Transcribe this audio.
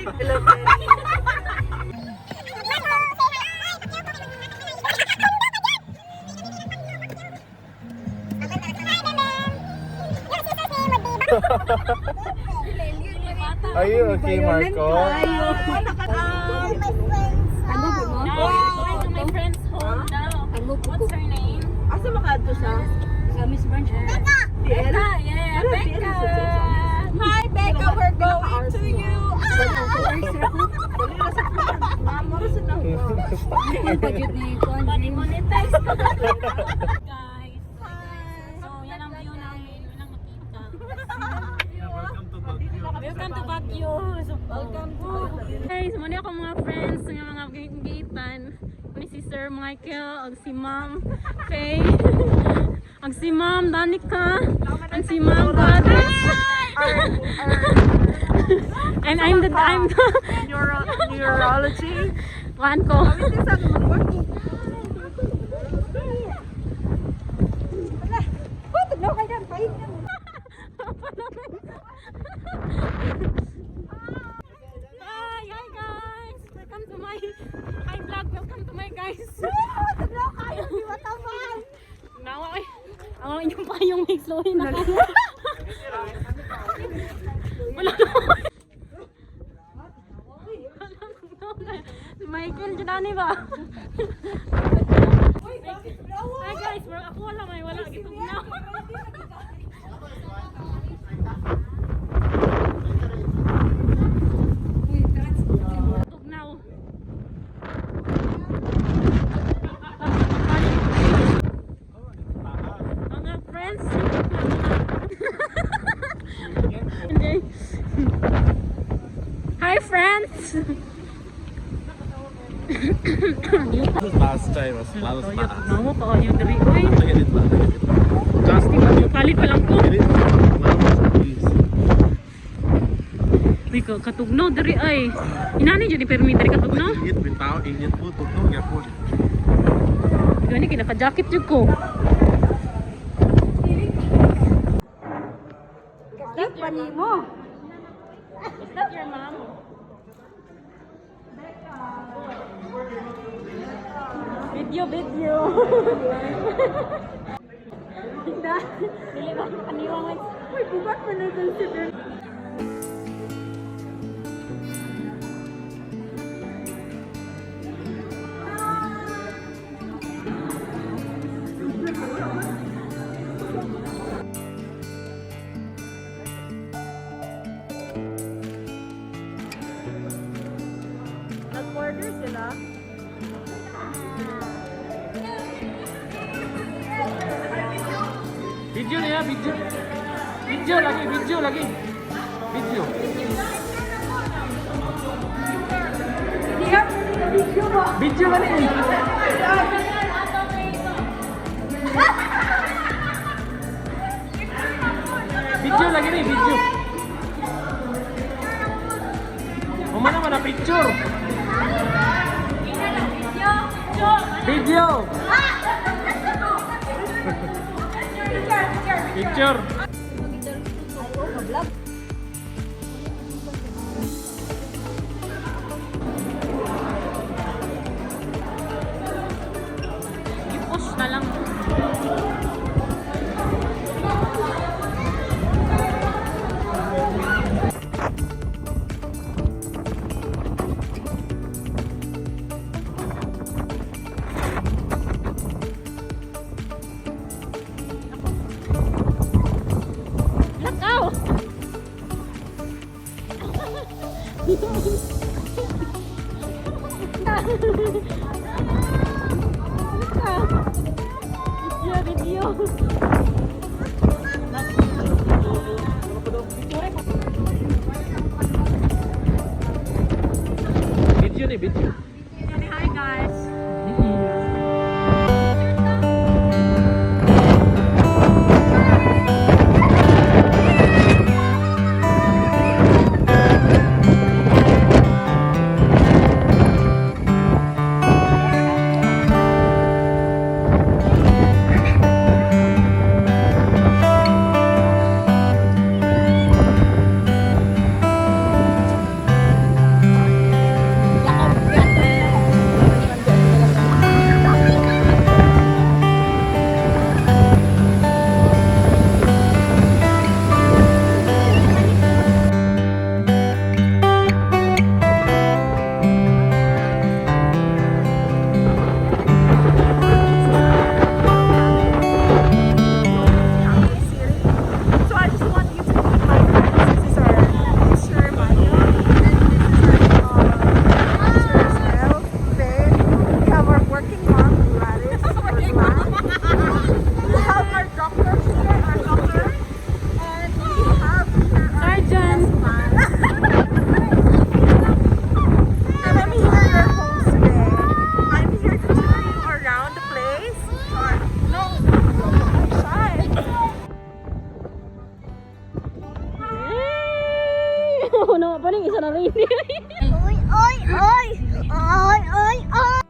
Are you okay, Marco? No, we're going to my friend's home now. What's her name? Asa makaadto siya? Sa Miss Branch. Becca! Becca, yeah, Becca! Hi, Becca! We're going to you! Body monetize ko. Guys. So, yan ang view namin. Walang makita. Welcome to Baguio. Welcome to Baguio. So, welcome to. Guys, muna ako mga friends nga mga gitan. Muna si Sir Michael, ug si Ma'am Faye, ug si Ma'am Danica, and si Ma'am Gladys. And I'm the Neurology. Kuan ko. Hi, hi guys! Welcome to my vlog. Welcome to my guys. Nawa ay. Ang inyong payong mix loy na. Wala na. Si Michael dyan ba? Hi guys, bro, ako wala may wala gitugnaw. Tugnaw. Mga friends. Hindi. Hi friends. Last time, mas lalo sa taas. Tugnaw ko kayo diri oy. Tagalid ba? Tagalid. Just Palit pa lang ko. Dili. Please. Uy, katugnaw diri ay. Inani jud ni permi diri katugnaw. Init bitaw, init po, tugtog yapon. Gani kay naka-jacket jud ko. Cute pa ni mo. Is that your mom? Video, video. Da, dili ba kaniwa man. Uy, bugat man na dun si Ben. Nag-order sila. Video niya, video. Video lagi, video lagi. Video. Video ka ni. Video lagi ni, video. Umana man na picture. Video. Picture. I-push na lang. Lakaw! Video, video. Video ni, video. Hi guys. Pa ning isa na rin. Oy, oy, oy! Oy, oy, oy!